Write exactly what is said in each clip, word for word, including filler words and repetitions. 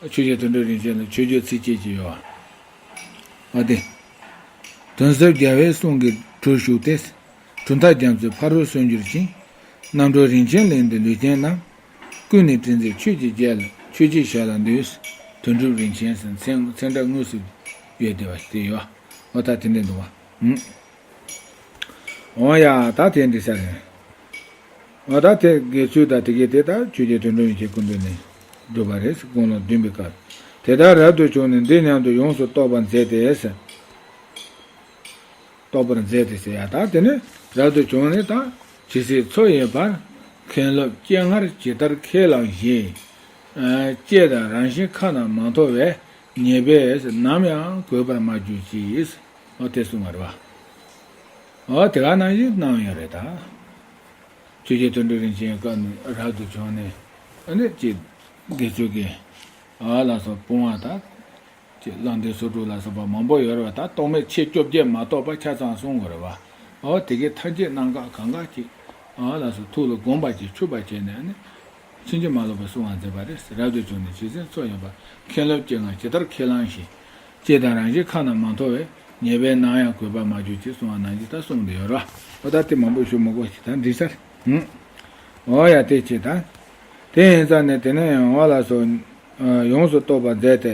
ཆོས་རྒྱལ་དོན་གྲུབ་རིན་ཆེན་ལ་མཆོད་བརྗོད་ཚིགས་བཅད་ཅིག་ཡོད་པ། འོ་དེ། དོན་ཟབ་རྒྱལ་བའི་གསུང་གི་གྲུར་ཞུགས་ཏེ། གྲུབ་མཐའ་རྒྱ་མཚོའི་ཕ་རོལ་སོན་གྱུར་ཅིང་། རྣམ་གྲོལ་རིན་ཆེན་གླིང་དུ་ལུས་ཅན་རྣམས། ཀུན་ནས་དྲིན་ཆེན་ཆོས་ཀྱི་རྒྱལ། ཆོས་ཀྱི་ཞབས་ལ་འདུད། དོན་གྲུབ་རིན་ཆེན་ཟེར་མཚན་མཚན་སྒྲ་དངོས་སུ་ཡོད་བསྡད་པ་དེ་ཡོད། འོ་ད་དེ་འདྲ་འདུག་པ། ཨུམ། འོ་ཡ་ད་དེ་འདྲ་ས་རེད། འོ་ད་དེ་དགེ་ཚུལ་དང་དེ་གའི་དེ་ད་ཆོས་རྒྱལ་དོན་གྲུབ་རིན་ཆེན་སྐུ་མདུན་ནས་བསྒྲུབས་པ་རེད། དགུང་ལོ་བདུན་པའི་སྐབས། དེ་ལྟར་རབ་ཏུ་བྱུང་ནས་འདི་སྙམ་དུ་ཡོངས་སུ་རྟོག་པར་མཛད་དེ། རྟོག་པར་མཛད་དེ་ཟེར་ཡ་ད་དེ་ནི་རབ་ཏུ་བྱུང་ནས་ད་ཇི་སྲིད་འཚོ་ཡི་བར། མཁན་སློབ་སྤྱན་སྔར་ཇི་ལྟར་ཁས་བླངས་བཞིན། ཨ་བསྐྱེད་དང་རང་བཞིན་ཁ་ན་མ་ཐོ་བས། ཉེས་པས་ནམ་ཡང་གོས་པར་མ་གྱུར་ཅིག། འོ་དེ་གསུངས་པ་རེད་པ། འོ་དེ་ག་ནང་བཞིན་གནང་ཡོད་རེད་ད། ཆོས་རྒྱལ་དོན་གྲུབ་རིན་ཆེན་སྐབས་ནས་རབ་ཏུ་བྱུང་ནས་ཨ་ནི་ཅིག་དགེ་ཚུལ་གྱི་ཨ་ལ་སོགས་སྤོང་བ་དང་། ཅེས་བླང་དོར་སོ་དྲུག་ལ་སོགས་པ་མང་པོ་ཡོད་རེད་པ། ད་རྟོག་མེད་ཆེས་བཅོ་བརྒྱད་མ་གཏོགས་པ་ཆ་ཚང་གསུང་དགོས་རེད་པ། འོ་དེ་གའི་ཐམས་ཅད་གནང་སྐབས་གང་ག་ཅིག་ཨ་ལ་སོགས་ཐུགས་ལ་དགོངས་པ་ཅིག་ཆུད་པ་བྱས་ནས་ནི། ཕྱིན་ཅི་མ་ལོག་པའི་གསུང་བ་མཛད་པ་རེད། རབ་ཏུ་བྱུང་ནས་ཇི་སྲིད་འཚོ་ཡོད་པར། མཁན་སློབ་སྤྱན་སྔར་ཇི་ལྟར་ཁས་བླངས་ཤིང་། བསྐྱེད་དང་རང་བཞིན་ཁ་ན་མ་ཐོ་བས། ཉེས་པས་ནམ་ཡང་གོས་པར་མ་གྱུར་ཅིག་གསུང་བ་ནང་བཞིན་ད་གསུངས་ཏེ་ཡོད་རེད་པ། འོ་ད་དེ་མང་པོ་ཞུ་མི་དགོས་ཤིག་ད་འགྲིག་ས་རེད། ཨུམ། འོ་ཡ་དེ་ཅི་ད། དེ་ཡིན་ཙང་ནས་དེ་ནས་ཡང་འོ་ལགས་སོ། ཡོངས་སུ་རྟོག་པར་མཛད་དེ།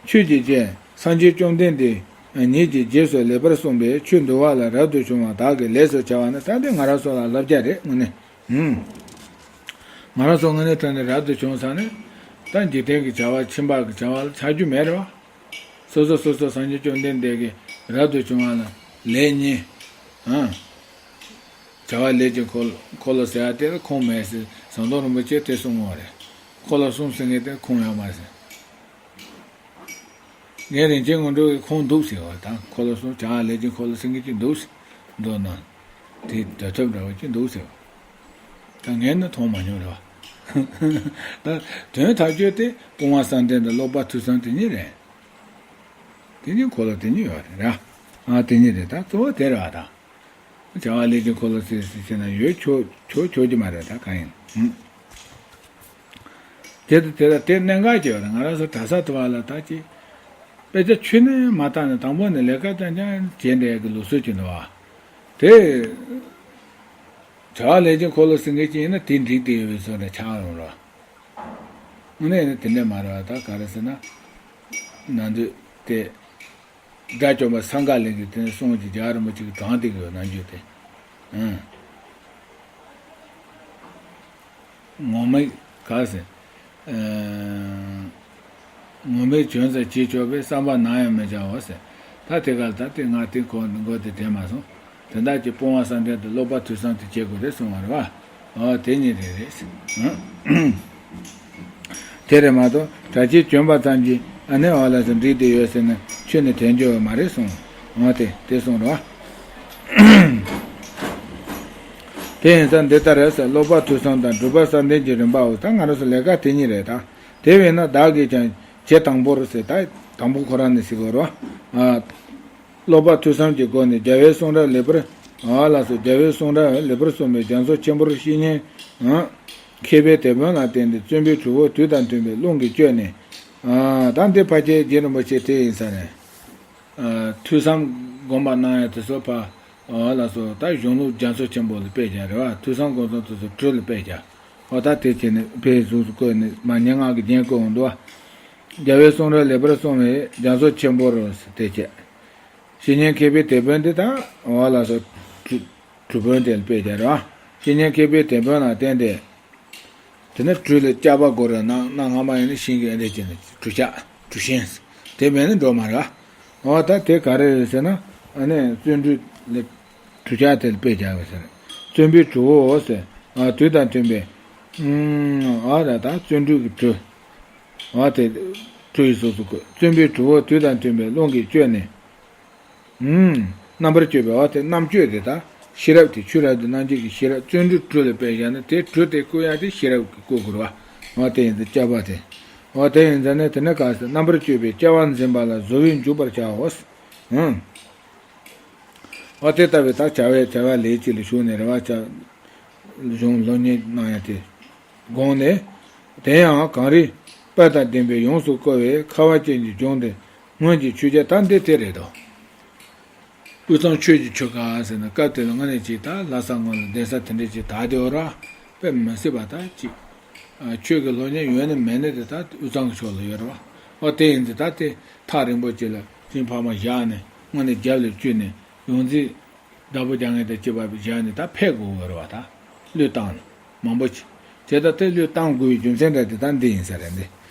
ཆོས་ཀྱི་རྒྱལ་སངས་རྒྱས་བཅོམ་ལྡན་འདས་ཉིད་ཀྱི་རྗེས་སུ་ལེགས་པར་གསུངས་པའི་ཆོས་འདུལ་བ་ལ་རབ་ཏུ་བྱུང་བ་དག་གི་ལས་སུ་བྱ་བ་ནི་ད་འདི་ང་རང་ཚོ་ལ་བསླབ་བྱ་རེད་དངོས་གནས། ཨུམ། ང་རང་ཚོ་དངོས་གནས་དྲང་གནས་རབ་ཏུ་བྱུང་ས་ནི། ད་འཇིག་རྟེན་གྱི་བྱ་བ་ཕྱིན་པ་གི་བྱ་བ་ལ་ཆགས་རྒྱུ་མེད་རེད་པ། སོ་སོ་སོ་སོ་སངས་རྒྱས་བཅོམ་ལྡན་འདས་ཀྱིས་རབ་ཏུ་བྱུང་བ་ལ་ལས་གཉིས། ཨང་། བྱ་བ་ལས་ཀྱི་འཁོར་འཁོར་ལོ་ཟེར་བ་དེ་ལ་ཁུངས་མེད་ཟེར་ཟམ་གདོང་རིན་པོ་ཆེས་དེ་གསུངས་པ་རེད། འཁོར་ལོ་གསུམ་ཟེར་མཁན་དེ་ཁུངས་ཡོད་མ་ཟེར། ངས་རིན་ཆེན་སྔོན་འགྲོ་གི་ཁུངས་འདུག་ཟེར་བ་དང་འཁོར་ལོ་གསུམ་བྱ་བ་ལས་ཀྱི་འཁོར་ལོ་ཟེར་མཁན་ཅིག་འདུག་ཟེར། མདོར་ན། དེ་འདོད་ཐོབ་འདྲ་བོ་ཅིག་འདུག་ཟེར་བ། ད་ངས་ནི་མཐོང་མ་མྱོང་རེད་བ། ད་དོན་ཐག་ཆོད་དེ་སྤོང་བ་བསམ་གཏན་དང་ཀློག་པ་ཐོས་བསམ་དེ་གཉིས་རེད། དེ་གཉིས་འཁོར་ལོ་དེ་གཉིས་ཡོད་རེད་ར། ཨ་དེ་གཉིས་རེད་ད་གཙོ་བོ་དེ་རེད་བ་ད། བྱ་བ་ལས་ཀྱི་འཁོར་ལོ་ཟེར་ཟེར་བྱས་ན་ཡོད་ཆོག་ཆོག་ཆོག་གི་མ་རེད་ད་གང་ཡིན། ཨུམ། དེ་ལྟ་དེ་ལ་དེ་གནད་འགག་ཅིག་ཡོད་རེད། ང་རང་ཚོ་གྲྭ་ས་དུ་བ་ལ་ད་ཅི། དཔེ་ཆ་ཆུ་ནས་མ་བཏང་ནས་དང་པོ་ནས་ལས་ཀ་རྐྱང་རྐྱང་བྱས་འདྲ་ཡག་གི་ལུགས་སྲོལ་ཅིག་འདུག་བ། དེ། བྱ་བ་ལས་ཀྱི་འཁོར་ལོ་ཟེར་མཁན་ཅིག་ཡིན་ན་དེ་འགྲིག་བསྡད་ཡོད་པའི་བཟོ་འདྲ་ཆགས་ཡོང་རོགས། དངོས་གནས་ནི་དེ་འདྲ་མ་རེད་བ། ད་ག་རེ་ཟེར་ན། ན་འདོད་དེ། དགྲ་བཅོམ་པ་སངྒ་ལས་ཀྱི་དེ་ནས་གསུངས་ཀྱི་རྒྱལ་བ་རིན་པོ་ཆེ་གི་དྲངས་བསྡད་ཀྱི་ཡོད་ནམ་རྒྱུན་དེ། ཨང་། ངོ་མ་ག་ཟེར། ཨང་། ངོ་མས་བྱོན་ཙམ་བྱེད་ཆོག་པའི་བསམ་པ་ནམ་ཡང་མི་བྱའོ་ཟེར། ད་དེ་ག་ལ་ད་དེ་ང་དེ་གོ་མགོ་དེ་དྲན་མ་སོང་། དོན་དག་གི་སྤོང་བ་བསམ་གཏན་དང་ཀློག་པ་ཐོས་བསམ་དེ་བྱེད་དགོས་རེད་གསུང་བ་རེད་བ། ཨོ་དེ་གཉིས་རེད་རེད། དེ་རེད་མ་གཏོགས་གྲྭ་ཆས་གྱོན་པ་ཙམ་གྱིས་ཨ་ནེ་ཨོ་ལ་སོགས་འགྲིག་བསྡད་ཡོད་ཟེར་ན་ཁྱོན་ནས་དྲན་རྒྱུ་ཡོད་མ་རེད་གསུངས། ཨོ་དེ་དེ་གསུངས་རེད་བ། དེ་ཡིན་ཙང་འདི་ལྟར་རེད་ཟེར་ཀློག་པ་ཐོས་བསམ་དང་སྒྲུབ་པ་བསམ་གཏན་གྱི་རིམ་པའོ། ད་ང་རང་ཚོ་ལས་ཀ་དེ་གཉིས་རེད་ད། དེ་བས་ན་བདག་གིས་ཀྱང་ཇི་དང་པོར་ཟེར་ད་དང་པོ་ཁོ་རང་ནས་ཟེར་དགོས་རེད་བ། ཨ། ཀློག་པ་ཐོས་བསམ་གྱི་སྒོ་ནས་རྒྱལ་བའི་གསུང་རབ་ལེགས་པར། ཨ་ལགས་སོ། རྒྱལ་བའི་གསུང་རབ་ལེགས་པར་གསུངས་པའི་རྒྱ་མཚོ་ཆེན་པོར་བཤེས་གཉེན། ཨ། མཁས་པའི་དེད་དཔོན་ལ་བརྟེན་ཏེ་བརྩོན་པའི་གྲོགས་པོ་དུས་དང་མཐུན་པའི་རླུང་གིས་བསྐྱོད་ནས། ཨ། ད་འདི་ཕལ་ཆེར་རྗེ་རིན་པོ་ཆེ་དེ་ཡིན་ས་རེད། ཨ། ཐོས་བསམ་སྒོམ་པ་གནང་ཡ་དེ་ཚོ་ཕ། ཨ་ལགས་སོ། ད་གཞུང་ལུགས་རྒྱ་མཚོ་ཆེན་པོ་ལ་དཔེ་བཞག་རེད་བ། ཐོས་བསམ་སྒོམ་གསུམ་དེ་ཚོ་གྲུ་ལ་དཔེ་བཞག་འོ་ད་དེ་བྱས་ནས་དཔེ་གཟུགས་སུ་བཀོད་ནས་མ་སྙན་ངག་གི་རྒྱན་བཀོད་འོང་འདུག་བ། རྒྱལ་བའི་གསུང་རབ་ལེགས་པར་གསུངས་པའི་རྒྱ་མཚོ་ཆེན་པོར་དེ་བྱས། བཤེས་གཉེན་མཁས་པའི་དེད་དཔོན་དེ་དང་འོ་ལགས་སོ། གྲུ་གྲུ་དཔོན་དེ་ལ་དཔེ་བྱས་རེད་བ། བཤེས་གཉེན་མཁས་པའི་དེད་དཔོན་ལ་བརྟེན་ཏེ། དེ་ནས་གྲུ་ལ་སྐྱག་པ་དགོས་རེད། གནའ་གནའ་སྔ་མ་ཡིན་ན་ཤིང་གི་ཨེ་འདྲ་བྱས་ནས་གྲུ་ཆག་གྲུ་ཤིང་། དེ་མེད་ན་འགྲོ་མ་རེད་བ། འོ་ད་དེ་ག་རེ་རེད་ཟེར་ན། ཨ་ནི་བརྩོན་འགྲུས་ལ། གྲུ་ཆག་དེ་ལ་དཔེ་བྱ་བ་ཟེར། བརྩོན་པའི་གྲུ་བོའོ་ཟེར། ཨ་དུས་དང་མཐུན་པའི། ཨུམ། ཨ་ད་ད་བརྩོན་འགྲུས་ཀྱི་གྲུ། ཨ་དེ་གྲུ་ཡི་གཟུགས་སུ་བཀོད། བརྩོན་པའི་གྲུ་བོ་དུས་དང་མཐུན་པའི་རླུང་གིས་བསྐྱོད་ནས། ཨུམ། རྣམ་པར་དཔྱོད་པའི་ཨ་དེ་རྣམ་དཔྱོད་དེ་ད་ཤེས་རབ་དེ་ཆོས་རབ་ཏུ་རྣམ་འབྱེད་ཀྱི་ཤེས་རབ་བརྩོན་འགྲུས་གྲུ་ལ་དཔེ་བཞག་ན་དེ་གྲུ་དེ་བཀོད་ཡ་དེ་ཤེས་རབ་ཀྱིས་བཀོད་དགོས་རེད་བ། ཨ་དེ་ཡིན་ཙང་སྐྱག་པ་དེ། ཨ་དེ་ཡིན་ཙང་ནས་དེ་ནས་ག་ཟེར་རྣམ་པར་དཔྱོད་པའི་སྐྱ་བ་འཛིན་པ་ལ་གཟུ་བོས་འཇུག་པར་བྱའོ། ཨུམ། འོ་དེ་ལྟ་བུའི་ད་བྱ་བའི་བྱ་བ་ལས་ཅིག་ལ་ཞུགས་ནས་རེ་བ་བྱ། གཞུང་སློབ་གཉེར་གནང་ཡ་དེ། དགོངས་ནས། དེ་ཡང་གངས་རི། དཔལ་དང་ལྡན་པས་ཡོངས་སུ་བསྐོར་བའི་ཁ་བ་ཅན་གྱི་ལྗོངས་འདི་སྔོན་གྱི་ཆོས་རྒྱལ་ད་འདི་དེ་རེད་དོ། དབུས་གཙང་ཆོས་ཀྱི་ཆོལ་ཁ་ཟེར་ན་སྐབས་དེ་ལ་དངོས་གནས་ཅིག་ད་ལྷ་ས་སྔོན་ལ་གདན་ས་དེ་འདྲ་ཅིག་དར་དེ་འོ་ར། དཔེ་མི་སྲིད་པ་ད་ཅིག་ཆོས་ཀྱི་སློབ་གཉེར་ཡོད་ནི་མེད་ནི་དེ་ད་དབུས་གཙང་གི་ཕྱོགས་ལ་ཡོད་རེད་བ། ཨོ་དེ་ཡིན་ཙང་ད་དེ་ཐག་རིང་པོ་ཅིག་ལ་སྤྱིན་ཕག་མོ་བཞག་ནས་དངོས་གནས་རྒྱབ་ལ་བཅུག་ནས་ཡོངས་འཛིན་བདག་པོ་རྒྱག་མཁན་དང་བཅས་པ་བཞག་ནས་ད་ཕེབས་དགོས་ཀྱི་རེད་བ། ད་བློས་བཏང་ནས་མང་པོ་ཅིག་བྱས། ད་དེ་བློས་བཏང་དགོས་པའི་རྒྱུ་མཚན་འདྲ་དེ་ད་འདི་ཡིན་ས་རེད། འདི་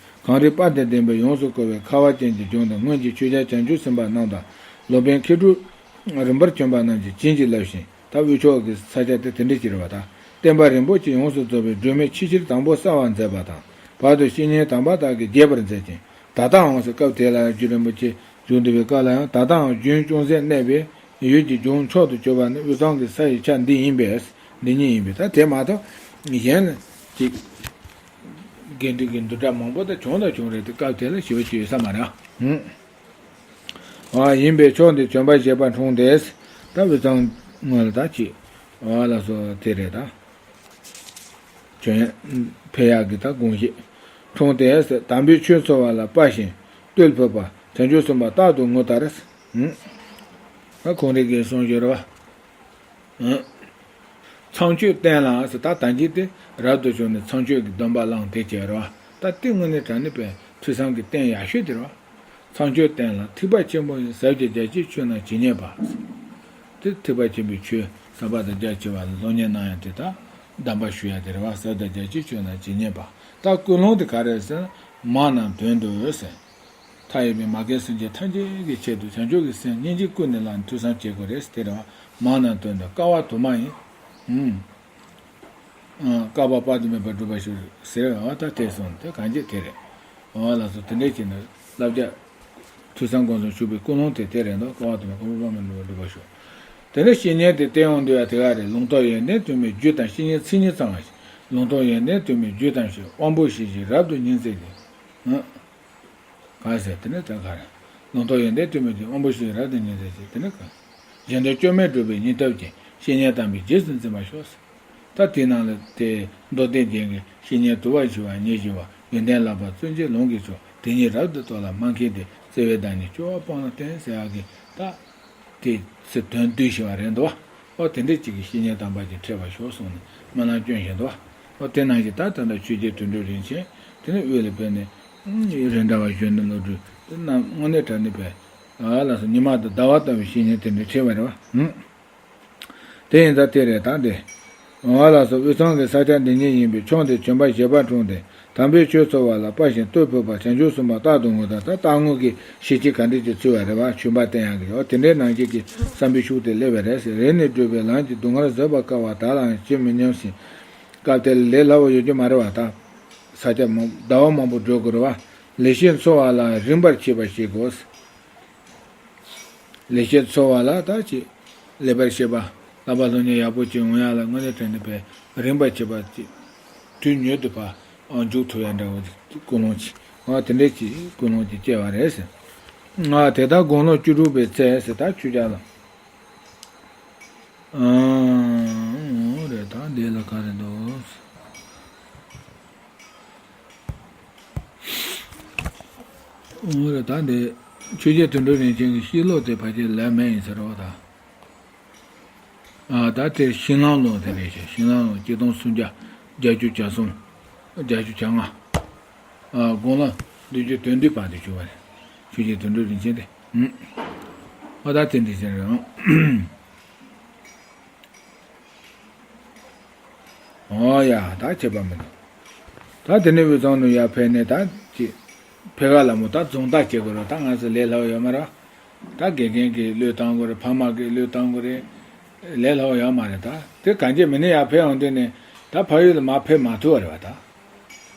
གངས་རིའི་དཔལ་དང་ལྡན་པས་ཡོངས་སུ་བསྐོར་བའི་ཁ་བ་ཅན་གྱི་ལྗོངས་དང་སྔོན་གྱི་ཆོས་རྒྱལ་བྱང་ཆུབ་སེམས་དཔའ་རྣམས་དང་ལོ་པཎ་མཁས་གྲུབ་རིམ་པར་བྱོན་པ་རྣམས་ཀྱིས་བྱིན་གྱིས་བརླབས་ཤིང་། ད་དབུས་ཕྱོགས་ཀྱི་ས་ཆ་དེ་དེ་འདྲ་ཅིག་རེད་བ། ད་བསྟན་པ་རིན་པོ་ཆེ་ཡོངས་སུ་རྫོགས་པའི་སྒྲོན་མེ་ཆེ་ཆེར་དང་པོ་གསལ་བར་མཛད་པ་དང་། བར་དུ་བཤེས་གཉེན་དམ་པ་དག་གིས་རྒྱས་པར་མཛད་ཅིང་། ད་ལྟའང་ཟེར་སྐབས་དེ་ལ་རྒྱུ་རིན་པོ་ཆེ་བཞུགས་འདུག་པའི་སྐབས་ལ་ཡང་ད་ལྟའང་རྒྱུན་ཅུང་ཟད་གནས་པའི་ཡུལ་གྱི་ལྗོངས་མཆོག་ཏུ་གྱུར་པ་ནི་དབུས་གཙང་གི་ས་ཡི་ཆ་འདི་ཡིན་པས། འདི་ཉིད་ཡིན་པས། ད་དེ་མ་གཏོགས་གཞན་ལ་ཅིག་དགེ་འདུན་གྱི་འདུ་འགྲམ་མང་པོ་ད་བྱུང་ད་བྱུང་རེད་དེ་སྐབས་དེ་ལ་ཞེ་པོ་ཅིག་ཡོད་ས་མ་རེད། ཨ་ཡིན་པས་ཕྱོགས་འདིར་བྱོན་པ་བཞེད་པ་འཁྲུངས་ཏེ། ད་དབུས་གཙང་སྔོན་ལ་ད་ཅིག་ཨ་ལ་སོགས་དེ་རེད་ད། བྱོན་ཕེབས་ཡག་གི་ད་དགོངས་བཞེད་འཁྲུངས་ཏེ། དམ་པའི་ཆོས་འཚོ་བ་ལ་དཔའ་ཞིང་བརྟུལ་ཕོད་པ་བྱང་ཆུབ་སེམས་དཔའ་རྟག་ཏུ་ངུ་ལྟར། ཨ་ཁོང་རང་གིས་གསུངས་ཡོད་རེད་བ། ཚངས་སྤྱོད་བསྟེན་ལ་ཟེར། ད་ད་གིན་དེ་རབ་ཏུ་བྱུང་ནས་ཚངས་སྤྱོད་ཀྱི་སྡོམ་པ་བླངས་དེ་བྱས་རེད་བ། ད་དེ་དངོས་གནས་དྲང་གནས་པའི་ཐོས་བསམ་གྱི་རྟེན་ཡག་ཤོས་དེ་རེད་བ། ཚངས་སྤྱོད་བསྟེན་ལ་ཐེག་པ་ཆེན་པོ་ཡི། ཟབ་ཅིང་རྒྱ་ཆེའི་ཆོས་རྣམས་ཇི་སྙེད་པ། དེ་ཐེག་པ་ཆེན་པོའི་ཆོས་ཟབ་པ་དང་རྒྱ་ཆེ་བ་ལ་སློབ་གཉེར་གནང་ཡག་དེ་ད་གདམས་པ་ཞུ་ཡག་དེ་རེད་བ། ཟབ་དང་རྒྱ་ཆེའི་ཆོས་རྣམས་ཇི་སྙེད་པ། ད་ཀུན་སློང་དེ་ག་རེ་ཟེར་ན་མ་རྣམས་དོན་དུ་ཟེར། མཐའ་ཡས་པའི་མ་རྒན་སེམས་ཅན་ཐམས་ཅད་ཀྱི་ཆེད་དུ་བྱང་ཆུབ་ཀྱི་སེམས་སྙིང་རྗེ་ཀུན་ནས་བསླངས་ཐོས་བསམ་བྱེད་དགོས་རེད་ཟེར། དེ་རེད་བ། མ་རྣམས་དོན་དུ་དཀའ་བ་དུ་མ་ཡིན། ཨུམ། ཨ། བསྐལ་པ་དཔག་ཏུ་མེད་པར་སྒྲུབ་པར་ཤོག་ཟེར་བ་ད་དེ་སོང་དེ་གང་ཅི་དེ་རེད། འོ་ལགས་སོ། དེ་འདྲས་བྱས་ནས་བསླབ་བྱ་ཐོས་བསམ་སྒོམ་གསུམ་ཞུགས་པའི་ཀུན་སློང་དེ་དེ་རེད་འདུག་བསྐལ་པ་དུ་མ་བསྐལ་པ་དཔག་མེད་ལ་སྒྲུབ་པར་ཤོག་དེ་ནས་བཤེས་གཉེན་དེ་བསྟེན་ཡོང་དུས་ཡ་དེ་ག་རེད། ལུང་རྟོགས་ཡོན་ཏན་དུ་མའི་རྒྱུ་དང་བཤེས་གཉེན་མཚན་ཉིད་ཚང་བ་ཞིག་ལུང་རྟོགས་ཡོན་ཏན་དུ་མའི་རྒྱུ་དང་ཞིག་དབང་པོ་ཞི་ཞིང་རབ་ཏུ་ཉིན་མཚན་གྱི། ཨ། གང་ཟེར་དེ་ནས་དོན་ག་རེ། ལུང་རྟོགས་ཡོན་ཏན་དུ་མའི་རྒྱུ་དབང་པོ་ཞི་ཞིང་རབ་ཏུ་ཉིན་མཚན་གྱི་དེ་ནས་གང་། གཞན་དོན་བཅོས་མིན་སྒྲུབ་པའི་སྙིང་སྟོབས་ཀྱིས། བཤེས་གཉེན་དམ་པའི་རྗེས་སུ་འཛིན་པར་ཤོག་ཟེར། ད་དེའི་ནང་ལ་དེ་མདོ་སྡེ་རྒྱན་གྱི་བཤེས་གཉེན་དུལ་བ་ཞི་བ་ཉེར་ཞི་བ་ཡོན་ཏན་བརླག་པ་བརྩོན་བཅས་ལོངས་སྐུའི་ཕྱོགས། དེ་ཉིད་རབ་ཏུ་རྟོགས་ལ་སྨྲ་མཁས་ཏེ། བརྩེ་བས་བདག་ཉིད་སྐྱོ་བ་སྤངས་ལ་བསྟེན་ཟེར་ཡག་གི་ད། དེ་ཚེ་དོན་བསྡུས་ཞེས་པ་རེད་འདུག་བ། ཨོ་དེ་འདྲས་ཅིག་གིས་བཤེས་གཉེན་དམ་པ་ཅིག་འཕྲད་པར་ཤོག་གསུངས་ནས་སྨོན་ལམ་སྐྱོན་བཞིན་འདུག་བ། ཨོ་དེ་ནང་བཞིན་ད་ད་ལྟ་ཆོས་རྗེ་དོན་གྲུབ་རིན་ཆེན་དེ་ནས་དབུས་ལ་ཕེབས་ནས་རེད་འདྲ་བ་གཞོན་ནུ་བློ་གྲོས་དེ་རྣམས་དངོས་གནས་དྲང་གནས་པའི་ཨ་ལ་སོགས་ཉི་མ་དང་ཟླ་བ་ལྟ་བུའི་བཤེས་གཉེན་དེ་འདྲས་འཕྲད་པ་རེད་བ། དེ་ཡིན་ད་དེ་རེད་ད་དེ། འོ་ལགས་སོ། དབུས་གཙང་གི་ས་ཆ་འདི་ཉིད་ཡིན་པས་ཕྱོགས་འདིར་བྱོན་པ་བཞེད་པ་འཁྲུངས་ཏེ། དམ་པའི་ཆོས་འཚོ་བ་ལ་དཔའ་ཞིང་བརྟུལ་ཕོད་པ་བྱང་ཆུབ་སེམས་དཔའ་རྟག་ཏུ་ངུ་དང་ད་རྟག་ངུ་གི་ཤེས་བྱེད་ག་འདྲས་ཀྱི་ཚུལ་བ་རེད་བ། ཆོས་པ་བསྟེན་ཡག་གི་འོ་དེ་འདྲའི་ནང་བཞིན་གྱི་བསམ་པའི་ཤུགས་དེ་སླེབས་པ་རེད་ཟེར། རེ་ནས་བསྒྲུབས་པའི་ལམ་གྱི་སྡུག་བསྔལ་བཟོད་པར་དཀའ་བ་དག་ལའང་ཅི་མི་སྙམ་ཞིང་། སྐབས་དེར་ལས་སླ་བོ་ཡོད་རྒྱུ་མ་རེད་བ་ད། ས་ཆ་མང་ཟླ་བ་མང་པོ་བགྲོད་དགོས་རེད་བ། ལེགས་བཤད་འཚོ་བ་ལ་རིམ་པར་བྱེད་པ་ཞིག་དགོས། ལེགས་བཤད་འཚོ་བ་ལ་ད་ཅིག་ལེགས་པར་བཤད་པ་བསླབ་པ་སློབ་གཉེར་ཡག་པོ་ཅིག་འོང་ཡག་ལ་དངོས་གནས་དྲང་གནས་པའི་རིམ་པ་བྱེད་པ་ཅིག་དུས་མྱུར་དུ་ཕར་འཇུག་ཐུབ་ཡག་འདྲ་བོ་ཅིག་ཀུན་སློང་ཅིག་ཨ་དེ་འདྲས་ཅིག་ཀུན་སློང་ཅིག་སྐྱེ་བ་རེད་ཟེར། ང་དེ་ལྟར་དགུང་ལོ་བཅུ་དྲུག་པའི་ཚེ་ཟེར་ད་ཆོས་རྒྱལ་ལ། ཨ་འོ་རེད་ད་འདི་ལ་ག་རེ་འདུག་འོ་རེད་ད་འདི་ཆོས་རྒྱལ་དོན་གྲུབ་རིན་ཆེན་གྱི་ཤིང་ལོ་དེ་ཕལ་ཆེར་ལས་མེད་ཡིན་ཟེར་རོ་ད། ཨ་ད་དེ་ཤིང་གླང་ལོ་དེ་རེད་ཤག་ཤིང་གླང་ལོ་གཅིག་སྟོང་སུམ་བརྒྱ་བརྒྱད་ཅུ་གྱ་གསུམ་བརྒྱད་ཅུ་གྱ་ལྔ། ཨ་དགུང་ལོ་བདུན་ཅུ་དོན་བདུན་བར་དུ་བཞུགས་པ་རེད། ཆོས་རྒྱལ་དོན་གྲུབ་རིན་ཆེན་དེ། ཨ་ད་དེ་འདྲ་ཞིག་རེད། འོ་ཡ་ད་ཁྱད་པར་མི་འདུག་ད་དེ་ནས་དབུས་གཙང་ནས་ཡར་ཕེབས་ནས་ད་ཅི། ཕེབས་ཁ་ལ་མོ་ད་རྫོང་བདག་བྱེད་དགོས་རེད། ད་ང་ཚོ་ལས་སླ་བོ་ཡོད་མ་རེད། ད་དགེ་རྒན་གྱིས་བློས་བཏང་དགོས་རེད། ཕ་མ་གིས་བློས་བཏང་དགོས་རེད། ལས་སླ་བོ་ཡོད་མ་རེད་ད། དེ་གང་ཅི་མི་ནས་ཡར་ཕེབས་འོང་དུས་ནས་ད་ཕ་ཡུལ་ལ་མར་ཕེབས་མ་ཐུབ་པ་རེད་བ་ད།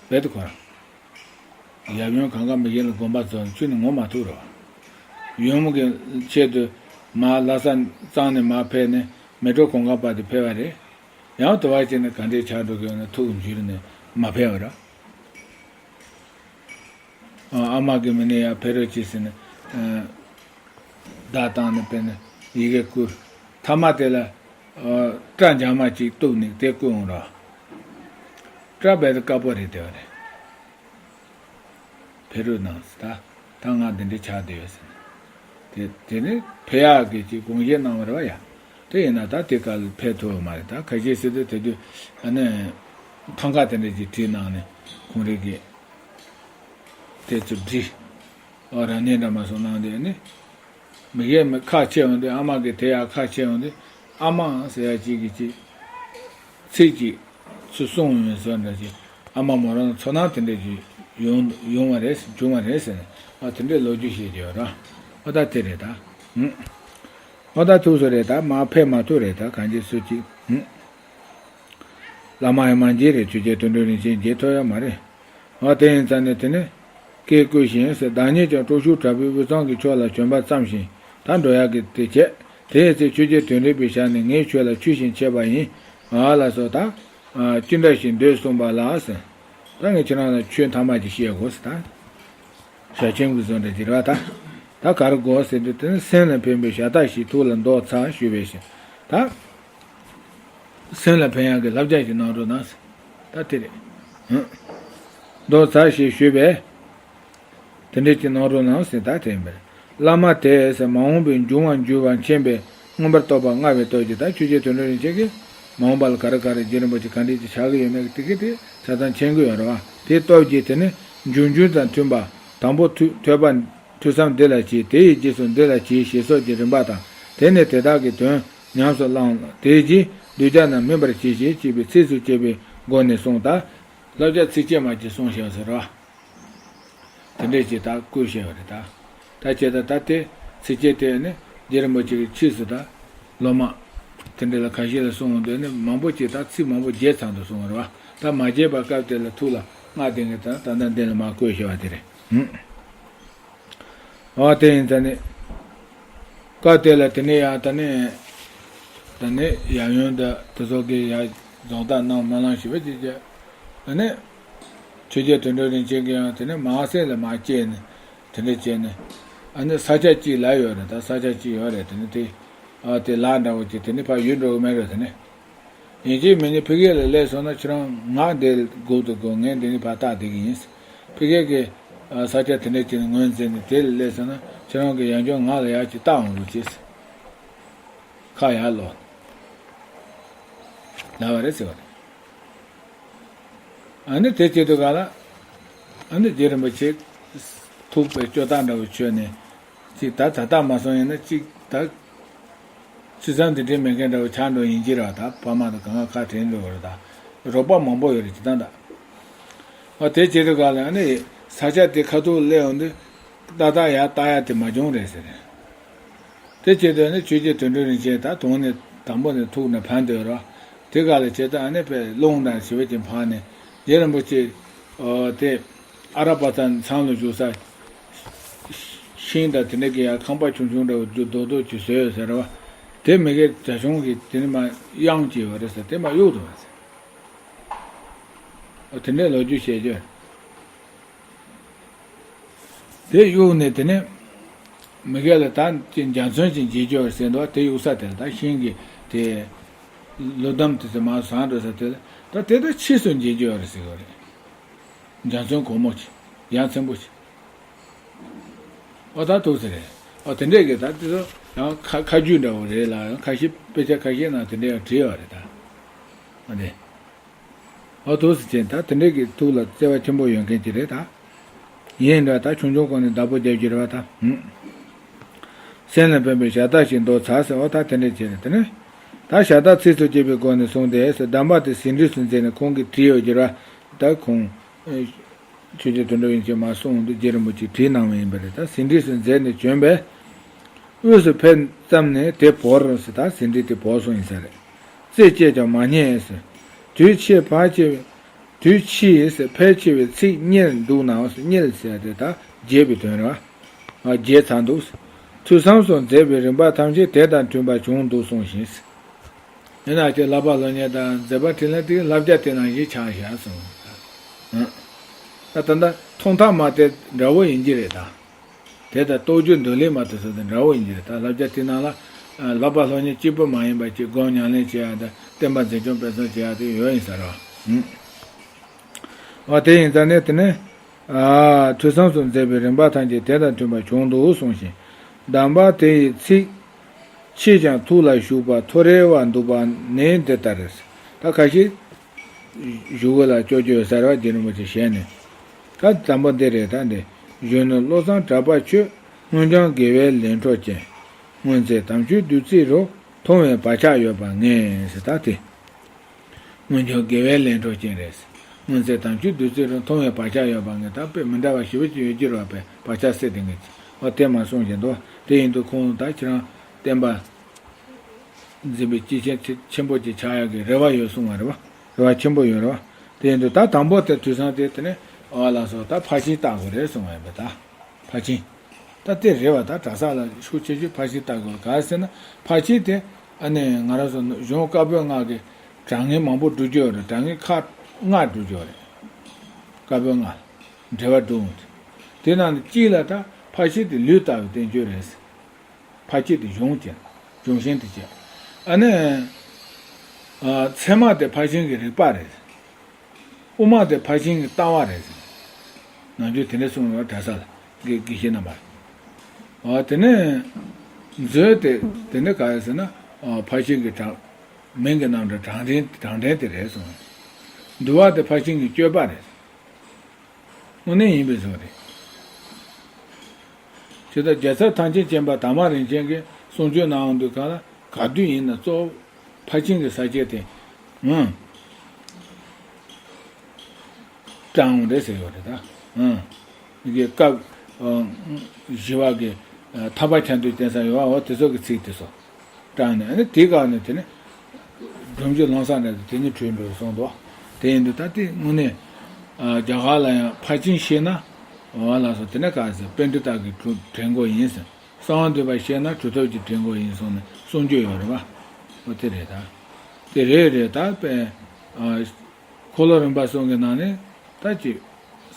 རྦད་དེ་ཁོ་རང་། ཡབ་ཡུམ་གང་ག་མི་གཞན་ལ་དགོངས་པ་རྫོགས་ནས་ཁྱོན་ནས་ངུ་མ་ཐུབ་རེད་བ། ཡུམ་གྱི་ཆེད་དུ་མར་ལྷ་ས་གཙང་ནས་མར་ཕེབས་ནས་མལ་གྲོ་གུང་དཀར་བར་དུ་ཕེབས་པ་རེད། ཡང་དུ་བ་བྱས་ནས་ག་འདྲའི་ཆགས་འགྲོ་གི་ཡོད་ན་ཐུགས་འགྱུར་ནས་མ་ཕེབས་པ་རེད། ཨ་མ་གིས་མི་ནས་ཡར་ཕེབས་རོགས་གྱིས་ཟེར་ནས་བརྡ་བཏང་ནས་དཔེར་ན་ཡི་གེ་བསྐུར། མཐའ་མ་དེ་ལ་སྐྲ་འཇག་མ་གཅིག་གཏུབ་ནས་དེ་བསྐུར་འོང་ར། སྐྲ་རྦད་དེ་དཀར་པོ་རེད་བསྡད་པ་རེད། ཕེབས་རོགས་གནང་ཟེར། ད་ད་ང་འདི་འདྲ་ཆགས་བསྡད་ཡོད་ཟེར་ནས། དེ་དེ་ནི་ཕེབས་ཡག་གི་ཅིག་དགོངས་བཞེས་གནང་བ་རེད་བ་ཡ། དེ་ཡིན་ན་ད་དེ་ག་ལ་ཕེབས་ཐུབ་ཡོད་མ་རེད། ད་ཁ་ཤས་ཟེར་དུས་དེ་དུས་ཨ་ནི་ཐང་ག་དེ་འདྲ་ཅིག་བྲིས་གནང་ནས་ཁོང་རང་གིས་དེ་ཚོ་བྲིས། ཨོ་རང་ཉིད་འདྲ་མ་སོང་གནང་དེ་ནི། མི་སྒེར་མི་ཁ་ཕྱེ་འོང་དུས། ཨ་མ་གི་དེ་ཡར་ཁ་ཕྱེ་འོང་དུས། ཨ་མ་ཟེར་ཡ་གཅིག་གིས་གཅིག་ཚིག་གཅིག་ཚུར་གསུངས་ཡོང་ཟེར་འདྲ་ཅིག་ཨ་མ་མོ་རང་ལ་ཚོར་སྣང་དེ་འདྲ་ཅིག་ཡོང་ཡོང་བ་རེད། བྱུང་བ་རེད་ཟེར་ནས། ཨ་དེ་འདྲའི་ལོ་རྒྱུས་བཤད་ཀྱི་ཡོད་ར། ཨོ་ད་དེ་རེད་ད། ཧུམ། ཨོ་ད་ཐུགས་སུ་རེད་ད། མར་ཕེབས་མ་ཐུབ་རེད་ད། གང་ཅི་སུ་གཅིག་ཧུམ། བླ་མ་ཡང་མ་མཇལ་རེད། ཆོས་རྒྱལ་དོན་གྲུབ་རིན་ཆེན་མཇལ་ཐུབ་ཡོད་མ་རེད། འོ་དེ་ཡིན་ཙང་ནས་དེ་ནས་སྐད་བསྐུལ་ཞིང་ཟེར། བདག་ཉིད་ཀྱང་དཀྲུག་ཤུགས་དྲག་པོས་དབུས་གཙང་གི་ཕྱོགས་ལ་བྱོན་པ་ཙམ་ཞིག་ད་འགྲོ་ཡག་གི་དེ་བྱས། དེའི་ཚེ་ཆོས་རྒྱལ་དོན་གྲུབ་པའི་ཞལ་ནས། ངས་ཁྱོད་ལ་ཆོས་བཞིན་འཆད་པ་ཡིན། ཨ་ལ་སོགས་ད་ཅི་འདྲ་ཞིག་འདོད་གསུངས་པ་ལ་ཟེར། ད་ངས་ཁྱེད་རང་ལ་ཆོས་མཐའ་མ་ཅིག་བཤད་དགོས་ཟེར། ད་ཞལ་ཆེམས་ཀྱི་བཟོ་འདྲ་ཅིག་རེད་བ། ད་ད་ག་རེ་དགོས་ཟེར་དུས། དེ་ནས་སེམས་ལ་ཕན་པའི་ཞལ་ཏ་ཞིག་ཐུགས་ལ་འདོགས་ཚར་ཞུས་པས་ཤིང་། ད་སེམས་ལ་ཕན་ཡག་གི་བསླབ་བྱ་ཞིག་གནང་རོགས་གནང་ཟེར། ད་དེ་རེད། ཧུམ། འདོགས་ཚར་ཞེས་ཞུས་པས། དེ་འདྲ་ཅིག་གནང་རོགས་གནང་ཟེར། ད་དེ་ཡིན་པ་རེད། བླ་མ་དེས་ཟེར། མ་འོངས་པའི་འབྱུང་བ་འགྱུར་བ་མཁྱེན་པས་མངོན་པར་རྟོགས་པ་མངའ་བའི་སྟོབས་ཀྱིས། ད་ཆོས་རྒྱལ་དོན་གྲུབ་རིན་ཆེན་གྱིས་མ་འོངས་པ་ལ་ག་རེ་ག་རེ་རྗེ་རིན་པོ་ཆེ་ག་འདྲ་ཅིག་ཆགས་ཀྱི་ཡོད་མེད་ཀྱི་དེ་གི་དེ་ཆ་ཚང་མཁྱེན་གྱི་ཡོད་རེད་བ། དེའི་སྟོབས་ཀྱིས་དེ་ནི་འབྱུང་འགྱུར་དང་མཐུན་པ། དང་པོ་ཐོས་ཐོས་པ་ཐོས་བསམ་འདི་ལ་གྱིས། དེ་ཡི་རྗེས་སུ་འདི་ལ་གྱིས་ཞེས་སོགས་ཀྱི་རིམ་པ་དང་། དེ་ནས་དེ་དག་གི་དོན་ཉམས་སུ་བླང་། དེ་རྗེས་གདུལ་བྱ་རྣམས་སྨིན་པར་གྱིས་ཞེས་བྱས་པའི་ཚིགས་སུ་བཅད་པའི་སྒོ་ནས་གསུངས། ད་བསླབ་བྱ་ཚིགས་བཅད་མ་ཅིག་གསུངས་བཞག་ཟེར་རོ། དེ་འདྲས་ཅིག་ད་བཀོད་བཞག་པ་རེད་ད། ད་བྱས་ད་ད་དེ་ཚིགས་བཅད་དེ་ནི་རྗེ་རིན་པོ་ཆེ་གི་ཕྱིས་སུ་ད་སློབ་མ་དེ་འདྲས་ལ་ཁ་ཤས་ལ་གསུངས་འོང་དུས་ནི་མང་པོ་ཅིག་ད་ཚིག་མང་པོ་བརྗེད་ཚར་འདུག་གསུངས་པ་རེད་བ། ད་མ་བརྗེད་པ་སྐབས་དེ་ལ་ཐུགས་ལ་མངའ་བསྡད་མཁན་ད་ད་ལྟ་འདི་ལ་མར་བཀོད་བཞག་པ་དེ་རེད། ཨ་དེ་ཡིན་ད་ནི། སྐབས་དེ་ལ་དེ་ནས་ཡང་ད་ནི། ད་ནི་ཡབ་ཡུམ་དང་དེ་ཚོ་གིས་ཡར་རྫོང་བདག་གནང་སྨོན་ལམ་ཞུས་པ་ཅིག་བྱས། ད་ནི་ཆོས་རྒྱལ་དོན་གྲུབ་རིན་ཆེན་གྱིས་ཡང་དེ་ནི་མར་སེང་ལ་མར་བསྐྱལ་ནས་དེ་འདྲ་བྱས་ནས། ཨ་ནི་ས་ཆ་གཅིག་ལ་ཡོད་རེད། ད་ས་ཆ་གཅིག་ཡོད་རེད། དེ་ནི་དེ་ཨ་དེ་ལ་འདྲ་བོ་ཅིག་དེ་ནི་ཕར་ཡུལ་འགྲོ་གི་མེད་རེད། དེ་ནི། ཡིན་གཅིག་མིན་གཉིས་ཕ་གི་ལ་སླེབས་སོང་ན་ཁྱེད་རང་ང་འདིར་སྒུག་ཏུ་དགོས། ངས་འདི་ནས་ཕར་བལྟ་བསྡད་ཀྱི་ཡིན། ཕ་གི་གི་ས་ཆ་དེ་འདྲ་ཅིག་ངོས་འཛིན་ནས་དེ་ལ་སླེབས་སོང་ན་ཁྱེད་རང་གིས་ཡང་བསྐྱར་ང་ལ་ཡར་ཅིག་བལྟ་འོང་རོགས་གྱིས། ཁ་ཡར་ལོག་ལབ་པ་རེད་ཟེར་བ་རེད། ཨ་ནི་དེ་བྱེད་དུས་ག་ལ། ཨ་ནི་རྗེ་རིན་པོ་ཆེ་ཐུགས་པའི་སྐྱོ་སྟངས་འདྲ་བོ་བྱོས་ནས། ཅིག་ད་ད་ལྟ་མ་སོང་ཡིན་ན་ཅིག་ད་ཅི་བསམ་འདི་འདྲའི་མེད་མཁན་འདྲ་བོ་ཆགས་འགྲོ་ཡིན་གྱི་རེད་བ། ད་ཕ་མ་དང་གང་ག་ཁ་བྲལ་འགྲོ་གི་རེད། ད་རོགས་པ་མང་པོ་ཡོད་རེད་ཅི་ད་ད། ཨ་དེ་བྱེད་དུས་ག་ལ་ཨ་ནི་ས་ཆ་དེ་ཁ་ཐུག་སླེབས་འོང་དུས་ཏག་ཏག་ཡར་བལྟ་ཡ་དེ་མ་བྱུང་རེད་ཟེར། དེ་བྱེད་དུས་ཨ་ནི་ཆོས་རྒྱལ་དོན་གྲུབ་རིན་ཆེན་ད་དོང་ནས་དང་པོ་ནས་ཐུག་ནས་ཕན་འདོད་རོགས། དེ་ག་ལ་བྱེད་དུས་ཨ་ནི་ཕའི་རླུང་དང་ཞི་བའི་ཀྱི་འཕངས་ནས་རྗེ་རིན་པོ་ཆེ་ཨོ་དེ། ཨ་ར་པ་ཙ་མཚམས་ལ་བཞུགས་ས། ཤིང་དང་དེ་འདྲ་གི་ཡ་ཁང་པ་ཆུང་ཆུང་འདྲ་བོ་རྡོག་རྡོག་ཅིག་བཟོས་ཡོད་ཟེར་བ། དེ་མི་དགེ་བྱ་ཆུང་གིས་དེ་ནི་མ་གཡང་བྱས་པ་རེད་ཟེར། དེ་མ་གཡུག་འདུག་བ་ཟེར། ཨོ་དེ་འདྲའི་ལོ་རྒྱུས་བཤད་རྒྱུ། དེ་གཡུག་ནས་དེ་ནས་མི་དགེ་ལ་ད་ཅི་འཇའ་ཚོན་ཅིག་འཇལ་རྒྱུ་ཟེར་འདུག་བ། དེ་གཡུག་ས་དེ་ལ་ད་ཤིང་གི་དེ་ལོ་འདབ་དེ་ཚོ་མར་ཟག་འགྲོ་ས་དེ་ལ་ད་དེ་ད་ཕྱིས་སུ་འཇལ་རྒྱུ་ཡོད་རེད་ཟེར་གི་རེད། འཇའ་ཚོན་གོང་མོ་ཆེ། ཡ་མཚན་པོ་ཆེ། ཨོ་ད་ཐུགས་ཟེར་རེད། ཨོ་དེ་འདྲས་ཀྱི་ད་དེ་ཚོ་ཡང་ཁ་ཁ་རྒྱུན་འདྲ་བོ་རེད་ལ། ཡང་ཁ་ཤས་དཔེ་ཆ་ཁ་ཤས་ནང་དེ་འདྲས་ཡང་བྲིས་ཡོད་རེད་ད། ཨོ་དེ། ཨོ་ཐུགས་ཟེར་ཅན་ད་དེ་འདྲས་ཀྱི་ཐུགས་ལ་བརྩེ་བ་ཆེན་པོ་ཡོད་མཁན་ཅིག་རེད་ད། ཡིན་འདྲ་ད་ཆུང་ཆུང་གོང་ནས་བདག་པོ་རྒྱབ་རྒྱུ་རེད་བ་ད། ཧུམ། སེམས་ལ་ཕན་པའི་ཞལ་ཏ་ཞིག་འདོགས་ཚར་ཟེར། ཨོ་ད་དེ་འདྲས་བྱས་རེད། དེ་ནས་ད་ཞལ་ཏ་ཚིགས་སུ་བཅད་པའི་སྒོ་ནས་གསུངས་ཏེ་ཟེར། གདམས་པ་དེ་ཟིན་བྲིས་སུ་མཛད་ནས་ཁོང་གིས་བྲིས་ཡོད་རྒྱུ་རེད་བ། ད་ཁོང་ཆོས་རྒྱལ་དོན་གྲུབ་རིན་ཆེན་མར་སོང་དུས་རྗེ་རིན་པོ་ཆེས་བྲིས་གནང་བ་ཡིན་པ་རེད། ད་ཟིན་བྲིས་སུ་མཛད་ནས་བྱོན་པས། དབུས་སུ་ཕེབས་ཙམ་ནས་དེ་བོར་ཟེར། ད་ཟིན་བྲིས་དེ་བོར་སོང་ཡིན་ས་རེད། རྩད་བཅད་ཀྱང་མ་རྙེད་ཟེར། དུས་ཕྱིས་ཕལ་ཆེ་བའི། དུས་ཕྱིས་ཟེར་ཕལ་ཆེ་བའི་ཚིག་རྙེད་འདུག་ནའང་ཟེར། རྙེད་ཟེར་དེ་ད་བརྗེད་པའི་དོན་རེད་བ། བརྗེད་ཚར་འདུག་ཟེར། ཐོས་བསམ་སོགས་མཛད་པའི་རིམ་པ་ཐམས་ཅད་དེ་དང་མཐུན་པ་བྱུང་འདུག་གསུངས་ཤིང་ཟེར། ཡིན་ན་ཅིག་བསླབ་པ་སློབ་གཉེར་དང་མཛད་པ་འཕྲིན་ལས་དེ་བསླབ་བྱ་དེ་ནང་བཞིན་ཆགས་བཞག་གསུངས། ད་ད་ལྟ་ཐོག་མཐའ་མ་དེ་འདྲ་བོ་ཡིན་གྱི་རེད་ད། དེ་ལྟར་རྟོགས་བརྗོད་འདོད་ལས་མ་དེ་ཚོ་དེ་འདྲ་བོ་ཡིན་གྱི་རེད་ད། བསླབ་བྱ་དེ་ནང་ལ་བསླབ་པ་སློབ་གཉེར་གཅིག་པུ་མ་ཡིན་པ་ཅིག་སྒོམ་ཉམས་ལེན་བྱེད་ཡ་དང་བསྟན་པ་འཛིན་སྐྱོང་སྤེལ་གསུམ་བྱེད་ཡ་དེ་ཡོད་ཡིན་ས་རེད་བ། ཨོ་དེ་ཡིན་ཙང་ནས་དེ་ནས། ཨ། ཐོས་བསམ་སོགས་མཛད་པའི་རིམ་པ་ཐམས་ཅད་དེ་དང་མཐུན་པར་བྱུང་འདུག་གསུངས་ཤིང་། གདམས་པ་དེ་ཡི་ཚིག་ཕྱིས་ཀྱང་ཐུགས་ལ་ཞུགས་པ་ཐོ་རེ་བ་འདུག་པ་ནི་འདི་ལྟར་རེད། ད་ཁ་ཤས་བཞུགས་གི་ལ་ཅོ་ཅོ་ཡོད་ས་རེད་བ། རྗེ་རིན་པོ་ཆེ་ཞལ་ནས། ད་དང་པོ་འདི་རེད། ད་འདི་གཞོན་ནུ་བློ་བཟང་གྲགས་པ་ཁྱོད། སྔོན་བྱོན་དགེ་བའི་ལས་འཕྲོ་ཅན། སྔོན་ཚེ་དམ་ཆོས་བདུད་རྩི་རུ། མཐོང་བའི་བག་ཆགས་ཡོད་པ་ངེས་ཟེར། ད་དེ། སྔོན་བྱོན་དགེ་བའི་ལས་འཕྲོ་ཅན་རེད། སྔོན་ཚེ་དམ་ཆོས་བདུད་རྩི་རུ། མཐོང་བའི་བག་ཆགས་ཡོད་པ་ངེས། ད་དཔེ་མི་འདྲ་བ་ཞེ་པོ་ཅིག་ཡོད་ཀྱི་རེད་བ། དཔེ་བག་ཆགས་སད་དེ་ངེས་ཀྱི། འོ་དེ་མ་གསུངས་བཞིན་དུ། དེ་ཡིན་དུས་ཁོང་ད་ཁྱེད་རང་བསྟན་པ་འཛིན་པའི་སྐྱེས་ཆེན་ཆེ་ཆེན་པོ་ཅིག་ཆགས་ཡག་གི་རེ་བ་ཡོད་གསུང་བ་རེད་བ། རེ་བ་ཆེན་པོ་ཡོད་རེད་བ། དེ་ཡིན་དུས་ད་དང་པོ་དེ་དུས་སང་དེ་དེ་ནས་ཨ་ལགས་སོ། ད་ཕར་ཕྱིན་བལྟ་དགོས་རེད་གསུང་བ་ཡིན་པ། ད་ཕར་ཕྱིན། ད་དེ་རེད་བ། ད་གྲྭ་ས་ལ་ཤུགས་ཆེ་ཆེ་ཕར་ཕྱིན་བལྟ་དགོས། ག་རེ་ཟེར་ན་ཕར་ཕྱིན་དེ་ཨ་ནི་ང་རང་ཚོ་གཞུང་བཀའ་པོད་ལྔ་གི་དྲང་ངེས་མང་པོ་སྒྲུབ་རྒྱུ་ཡོད་རེད། དྲང་ངེས་ཁག་ལྔ་སྒྲུབ་རྒྱུ་ཡོད་རེད། བཀའ་པོད་ལྔ་འགྲེལ་པ་སྒྲུབ་འོང་དུས། དེ་ནང་ནས་གཅིག་ལ་ད་ཕར་ཕྱིན་དེ་ལུས་ལྟ་བུའི་བསྟན་བཅོས་རེད། ཕར་ཕྱིན་དེ་གཞུང་བྱས། གཞུང་ཤིང་དེ་བྱས། ཨ་ནི། ཨ། ཚད་མ་དེ་ཕར་ཕྱིན་གྱི་རིགས་པ་རེད། དབུ་མ་དེ་ཕར་ཕྱིན་གྱི་ལྟ་བ་རེད། ནམ་རྒྱུན་དེ་འདྲ་གསུངས་པ་གྲྭ་ས་ལ་དགེ་དགེ་བཤེས་རྣམ་པ། ཨ། དེ་ནས་མཛོད་དེ་དེ་ནས་ག་རེ་ཟེར་ན། ཨ། ཕར་ཕྱིན་གྱི་དྲང་། མིང་གི་རྣམ་གྲངས་དྲང་ཕྲན་དྲང་ཕྲན་དེ་རེད་གསུངས། འདུལ་བ་དེ་ཕར་ཕྱིན་གྱི་སྤྱོད་པ་རེད། དངོས་གནས་ཡིན་པའི་བཟོ་རེད། ཇི་ལྟར་རྒྱལ་ཚབ་ཐམས་ཅད་མཁྱེན་པ་དར་མ་རིན་ཆེན་གྱིས་གསུང་ཆོས་གནང་འོང་དུས་གང་ལ་ག་དུས་ཡིན་ན་གཙོ་བོ་ཕར་ཕྱིན་གྱི་ས་བཅད་དེ། ཨང་། དྲངས་འོང་རེད་ཟེར་ཡོད་རེད་ད། ཨང་། ངེད་ཀྱི་སྐབས། ཨང་། བཞི་པ་གི། ཨ། ཐར་པ་ཁྱབ་འདུའི་བསྟན་ས་ཡོད་བ། འོ་དེ་ཚོ་གི་ཚིག་དེ་ཚོ། དྲངས་ནས་ཨ་ནི་དེའི་སྐབས་ནས་དེ་ནི་སྒྲོམ་གཞི་ལྷུང་བཟེད་ནས་དེ་ནི་བྲོས་འགྲོ་སོང་འདུག། དེ་ཡིན་དུས་ད་དེ་དངོས་གནས། ཨ། རྒྱ་གར་ལ་ཡང་ཕར་ཕྱིན་ཤེས་ན། འོ་ལགས་སོ། དེ་ནས་ག་ཟེར། པཎྜི་ཏ་གི་གྲུ་དྲན་དགོས་ཡིན་ཟེར། གསང་བ་འདུས་པ་ཤེས་ན་གྲུབ་ཐོབ་ཀྱི་དྲན་དགོས་ཡིན་གསུངས་ནས་གསུང་རྒྱུ་ཡོད་རེད་བ། འོ་དེ་རེད་ད། དེ་རེད་རེད་ད། དཔེ། ཨ། འཁོར་ལོ་རིམ་པ་གསུམ་གྱི་ནང་ནས་ད་ཅིག།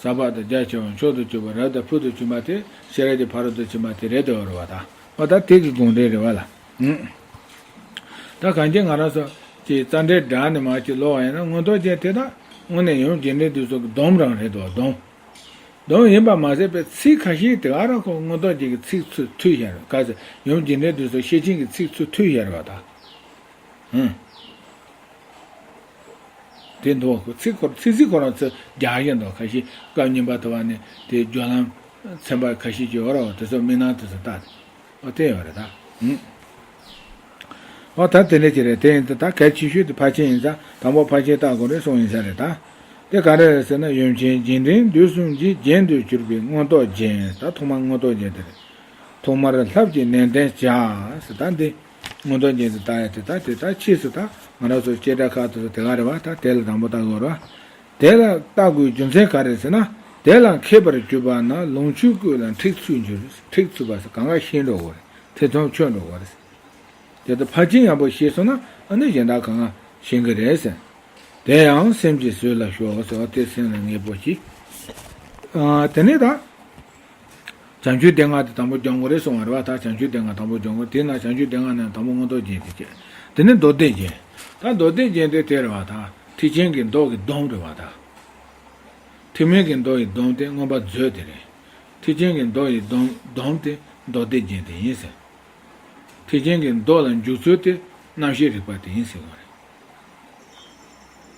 ཟབ་པ་དང་རྒྱ་ཆེ་བ། མཆོག་ཏུ་གྱུར་པ། རབ་དང་ཕུལ་དུ་ཕྱིན་པ་དེ་ཤེས་རབ་ཀྱི་ཕ་རོལ་ཏུ་ཕྱིན་པ་དེ་རེད་དེ་ཡོད་རེད་བ་ད། འོ་ད་དེ་གི་དགོངས་འགྲེལ་རེད་བ་ལ། ཨུམ། ད་གང་ཅི་ང་རང་ཚོ་ཅིག་རྩ་འགྲེལ་སྦྲགས་ནས་མར་ཅིག་ཀློག་པ་ཡིན་ན། མངོན་རྟོགས་རྒྱན་དེ་ད་དངོས་གནས་ཡུམ་རྒྱས་འབྲིང་བསྡུས་གསུམ་གྱི་སྡོམ་རང་རེད་དོ། སྡོམ། སྡོམ་ཡིན་པ་མ་ཟད་པའི་ཚིག་ཁ་ཤས་དེ་ག་རང་ཁོ་མངོན་རྟོགས་རྒྱན་གྱི་ཚིག་ཚུར་མཐུད་བཞག་རེད། ག་ཟེར། ཡུམ་རྒྱས་འབྲིང་བསྡུས་གསུམ་ཤེར་ཕྱིན་གྱི་ཚིག་ཚུར་མཐུད་བཞག་རེད་བ་ད། ཨུམ། དེ་འདུག། ཁོ་ཚིག་ཁོ་ཚིག་ཚིག་ཁོ་རང་ཚོ་རྒྱག་བཞིན་འདུག། ཁ་ཤས་སྐབས་རྙིང་པ་དུ་བ་ནས་དེ་སྦྱོར་ལམ་ཚན་པ་ཁ་ཤས་ཀྱི་འོ་ར་འོ་དེ་ཚོ་མི་སྣང་དེ་ཚོ་ལྟ། འོ་དེ་ཡོད་རེད་ད། ཨུམ། འོ་ད་དེ་འདྲ་ཅིག་རེད། དེ་ཡིན་ད་ད་གལ་ཆེ་ཤོས་དེ་ཕར་ཕྱིན་ཡིན་ཙང་དང་པོ་ཕར་ཕྱིན་བལྟ་དགོས་རེད་གསུངས་ཡིན་ས་རེད་ད། དེ་ག་རེ་རེད་ཟེར་ན། ཡུམ་ཆེན་རྒྱས་འབྲིང་བསྡུས་གསུམ་གྱི་རྒྱན་དུ་གྱུར་པའི་མངོན་རྟོགས་རྒྱན། ད་ཐོག་མར་མངོན་རྟོགས་རྒྱན་དེ་རེད། ཐོག་མར་ལྷབ་ཀྱིས་ནན་ཏན་བྱ་ཟེར། ད་འདི་མངོན་རྟོགས་རྒྱན་དུ་བལྟ་ཡ་དེ། ད་དེ་ད་ཕྱིས་སུ་ད་ང་རང་ཚོ་བྱེ་བྲག་ཁག་ཏུ་དེ་ག་རེད་བ། ད་དེ་ལ་དང་པོ་བལྟ་དགོས་རེད་བ། དེ་ལ་བལྟ་དགོས་རྒྱུ་མཚན་ག་རེ་ཟེར་ན། དེ་ལ་མཁས་པར་གྱུར་པ་ན་ལོངས་སྤྱོད་ཀུན་ལ་འཁྲིག་ཚུད་འགྱུར། འཁྲིག་ཚུད་པ་ཟེར་གང་ག་ཤེས་འགྲོ་དགོས་རེད། ཐེ་ཚོམ་ཆོད་འགྲོ་དགོས་རེད། དེ་ལྟར་ཕར་ཕྱིན་ཡག་པོ་ཤེས་སོང་ན་ཨ་ནི་གཞན་དག་གང་ག་ཤེས་ཀྱི་རེད་ཟེར། དེ་ཡང་སེམས་ཀྱི་ཟོལ་ལ་ཞོག་ཟེར་བ་དེ་སེམས་ལ་ངེས་པོ་གྱིས། ཨ། དེ་ནས་ད། བྱང་ཆུབ་སྡེ་ལྔ་དེ་དང་པོ་སྦྱང་དགོས་རེད་གསུངས་པ་རེད་བ། ད་བྱང་ཆུབ་སྡེ་ལྔ་དང་པོ་སྦྱང་དགོས། དེ་ན་བྱང་ཆུབ་སྡེ་ལྔ་ནས་དང་པོ་མངོན་རྟོགས་རྒྱན་དེ་བྱས། དེ་ནས་མདོ་སྡེ་རྒྱན། ད་མདོ་སྡེ་རྒྱན་དེ་དེ་རེད་བ་ད། ཐེག་ཆེན་གྱི་མདོ་གི་སྡོམ་རེད་བ་ད། ཐེག་དམན་གྱི་མདོ་ཡི་སྡོམ་དེ་མངོན་པ་མཛོད་དེ་རེད། ཐེག་ཆེན་གྱི་མདོ་ཡི་སྡོམ་སྡོམ་དེ་མདོ་སྡེ་རྒྱན་དེ་ཡིན་ཟེར། ཐེག་ཆེན་གྱི་མདོ་ལ་འཇུག་ཚུལ་དེ་རྣམ་ཤེས་རིག་པ་དེ་ཡིན་ཟེར་བ་རེད།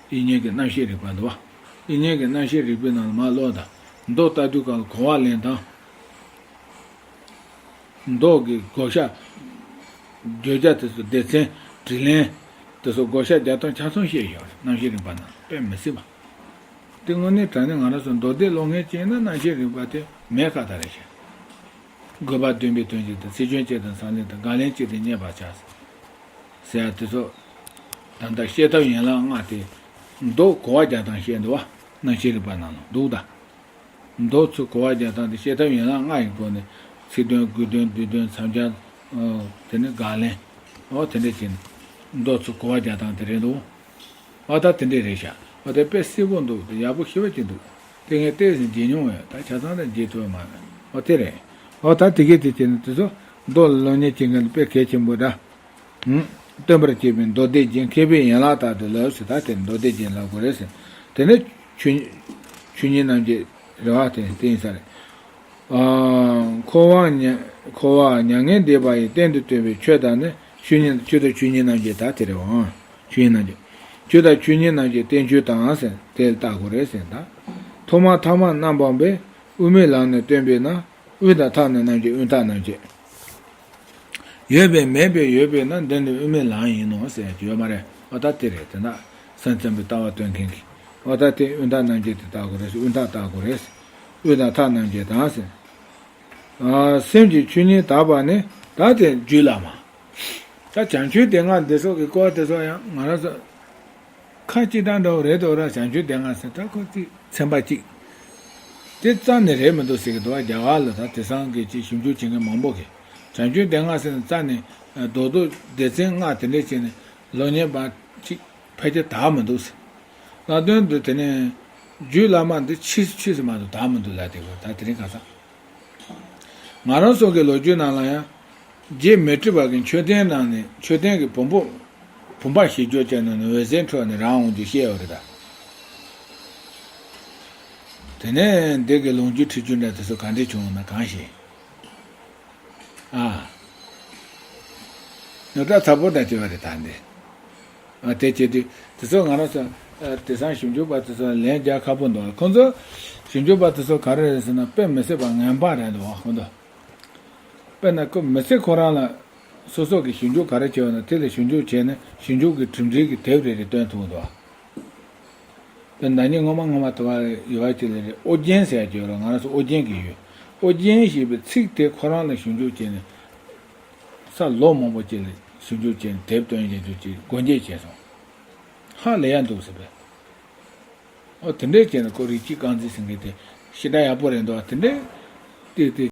དབྱིག་གཉེན་གྱི་རྣམ་ཤེས་རིག་པ་འདུག་བ། དབྱིག་གཉེན་གྱི་རྣམ་ཤེས་རིག་པའི་ནང་ལ་མར་ཀློག་དང་། མདོ་ལྟ་དུས་སྐབས་ལ་གོ་བ་ལེན་སྟངས། མདོ་གི་བགོ་བཤའ། བརྗོད་བྱ་དེ་ཚོ་སྡེ་ཚན་དྲིས་ལན། དེ་ཚོ་བགོ་བཤའ་རྒྱག་སྟངས་ཆ་ཚང་བཤད་ཡོད་རེད། རྣམ་ཤེས་རིག་པ་ནང་དཔེ་མི་སྲིད་པ། དེ་དངོས་གནས་དྲང་གནས་ང་རང་ཚོ་མདོ་སྡེ་ཀློག་མཁན་བྱས་ན་རྣམ་ཤེས་རིག་པ་དེ་མེད་ཁ་ཐག་རེད་ཤག། དགོས་པ་བདེན་པའི་དོན་གྱི་དང་། ཚིག་སྐྱོན་གཅིག་དང་ས་ལེན་དང་། དགག་ལན་གཅིག་དང་རྙེད་པར་བྱ། ཟེར་ཡ་དེ་ཚོ། ད་ལྟ་བཤད་ཐབས་ཡན་ལག་ལྔ་དེ། མདོ་གོ་བ་རྒྱག་སྟངས་བཤད་འདུག་བ། རྣམ་ཤེས་རིག་པ་ནང་ལ་འདུག་ད། མདོ་ཚུར་གོ་བ་རྒྱག་སྟངས་དེ་བཤད་ཐབས་ཡན་ལག་ལྔ་ཡི་སྒོ་ནས། ཚིག་དོན། དགོས་དོན། དུས་དོན། མཚམས་སྦྱར། ཨོ། དེ་ནས་དགག་ལན། ཨོ་དེ་འདྲ་བྱས་ནས་མདོ་ཚུར་གོ་བ་རྒྱག་སྟངས་དེ་རེད་འདུག། ཨོ་ད་དེ་འདྲ་རེད་ཤག། ཨོ་དེ་དཔེ་གསལ་པོ་འདུག། དེ་ཡག་པོ་ཞེ་པོ་ཅིག་འདུག། དེ་ངས་ཏོག་ཙམ་མཇལ་མྱོང་ཡོད། ད་ཆ་ཚང་ད་མཇལ་ཐུབ་མ་རེད། ཨོ་དེ་རེད། ཨོ་ད་དེ་གས་དེ་བྱས་ནས་དེ་ཚོ་མདོ་ལ་སློབ་གཉེར་བྱེད་མཁན་དེ་དཔེ་གལ་ཆེན་པོ་འདྲ། སྟོན་པར་བྱེད་པའི་མདོ་སྡེ་རྒྱན། མཁས་པས་ཡན་ལག་ལྟར་དུ་ལབ་ཟེར། ད་དེ་མདོ་སྡེ་རྒྱན་ལབ་དགོས་རེད་ཟེར། དེ་ནས་ཆོས་ཆོས་ཉིད་རྣམ་འབྱེད་ རེད་བ། དེ་དེ་ཡིན་ས་རེད། ཨ། འཁོར་བ་མྱ་འཁོར་བ་མྱ་ངན་འདས་པ་ཡི་གཏན་དུ་གཏན་པའི་ཆོས་དག་ནི་ཆོས་ཉིད། ཆོས་དང་ཆོས་ཉིད་རྣམ་བཅད་དག་དེ་རེད་བ། ཆོས་ཉིད་རྣམ་བཅད། ཆོས་དང་ཆོས་ཉིད་རྣམ་བཅད་བསྟན་བཅོས་དང་ཟེར་དེ་ལ་བལྟ་དགོས་རེད་ཟེར་ད། ཐོག་མ་ཐ་མ་རྣམ་པ་སྦས། དབུ་མའི་ལམ་ནི་སྟོན་པས་ན། དབུས་དང་མཐའ་ནི་རྣམ་བཅད། དབུས་མཐའ་རྣམ་བཅད། ཡོད་པས་མེད་པས་ཡོད་པས་ན། འདི་ནི་དབུ་མའི་ལམ་ཡིན་ནོ་ཟེར་ཡ་ཡོད་མ་རེད། འོ་ད་དེ་རེད། དེ་ན་སེམས་ཙམ་པའི་ལྟ་བ་སྟོན་མཁན་གྱིས། འོ་ད་དེ་དབུས་མཐའ་རྣམ་བཅད་དེ་བལྟ་དགོས་རེད། དབུས་མཐའ་བལྟ་དགོས་རེད། དབུས་དང་མཐའ་རྣམ་བཅད་དང་ཟེར། ཨ། སེམས་ཀྱི་ཆོས་ཉིད་དག་པ་ནི་ད་དེ་རྒྱུད་བླ་མ། ད་བྱང་ཆུབ་སྡེ་ལྔ་འདི་ཚོ་གི་སྐོར་དེ་ཚོ་ཡང་ང་རང་ཚོ་ཁ་ཅིག་དང་འདྲ་བོ་རེད་དོ་ར། བྱང་ཆུབ་སྡེ་ལྔ་ཟེར་ད་ཁོ་ཅིག་ཚན་པ་གཅིག་དེ་རྩ་ནས་རེད་མི་འདུག་ཟེར་གི་འདུག་བ། རྒྱ་གར་ལ་ད་དེང་སང་གི་ཅིག་ཞིབ་འཇུག་བྱེད་མཁན་མང་པོ་གིས་བྱང་ཆུབ་སྡེ་ལྔ་ཟེར་ནས་རྩ་ནས་རྡོག་རྡོག་སྡེ་ཚན་ལྔ་དེ་འདྲས་བྱས་ནས་ལོ་ཉན་པ་ཅིག་ཕལ་ཆེར་དག་མི་འདུག་ཟེར། ལ་དོན་དུ་དེ་ནས་རྒྱུད་བླ་མ་འདི་ཕྱིས་སུ་ཕྱིས་སུ་མ་གཏོགས་དག་མི་འདུག་ལབ་དེ་གོ། ད་དེ་རིང་ཁ་སང་ང་རང་ཚོ་གི་ལོ་རྒྱུས་ནང་ལ་ཡང་རྗེ་མཻ་ཏྲི་པ་གི་མཆོད་རྟེན་ནང་ནས་མཆོད་རྟེན་གྱི་བུམ་པ། བུམ་པ་བཞེས་རྒྱུ་བྱས་ནས་འོད་ཟེར་འཕྲོས་ནས་རང་འོང་རྒྱུ་བཤད་ཡོད་རེད་ད། དེ་ནས་འདི་གི་ལོ་རྒྱུས་འཁྲིད་རྒྱུ་འདྲ་དེ་ཚོ་ག་འདྲས་བྱུང་ན་གང་ཤེས། ཨ། ཉོ་གྲྭ་ཚ་པོ་དང་བཅས་པ་རེད་ད་འདི། ཨ། དེ་བྱེད་དུས་དེ་ཚོ་ང་རང་ཚོ། ཨ། དེང་སང་ཞིབ་འཇུག་པ་དེ་ཚོ་ལན་རྒྱག་ཁག་པོ་འདུག་ཁོང་ཚོ་ཞིབ་འཇུག་པ་དེ་ཚོ་ག་རེ་རེད་ཟེར་ན་དཔེ་མི་སྲིད་པ་ངན་པ་རེད་འདུག་ཁོང་ཚོ། དཔེར་ན་ཁོ་མི་ཚེ་ཁོ་རང་ལ་སོ་སོ་གི་ཞིབ་འཇུག་ག་རེ་བྱས་ཡོད་ན་དེ་ལ་ཞིབ་འཇུག་བྱས་ནས་ཞིབ་འཇུག་གི་གྲུབ་འབྲས་ཀྱི་དེབ་རེ་རེ་བཏོན་ཐུབ་འདུག་དཔེར་ན་ཉིན་སྔོན་མ་སྔོན་མ་དུ་བ་ཡོད་པ་ཅིག་ལ་རེད། ཨོ་རྒྱན་ཟེར་ཡ་ཅིག་ཡོད་རེད། ང་རང་ཚོ་ཨོ་རྒྱན་གྱི་ཡོད། ཨོ་རྒྱན་ཞེས་པའི་ཚིག་དེ་ཁོ་རང་ལ་ཞིབ་འཇུག་བྱས་ནས་ས་ལོ་མང་པོ་ཅིག་ལ་ཞིབ་འཇུག་བྱས་ནས་དེབ་བཏོན་བྱས་འཇུག་ཅིག་སྒོ་འབྱེད་བྱས་སོང་། ཧ་ལས་ཡ་འདུག་ཟེར་བས། ཨོ་དེ་འདྲས་བྱས་ནས་ཁོ་རིགས་གཅིག་རྐང་འཛིན་ཟེར་མཁན་དེ་ཞེ་དྲག་ཡག་པོ་རེད་འདུག་དེ་འདྲས་ཏེ་ཏེ་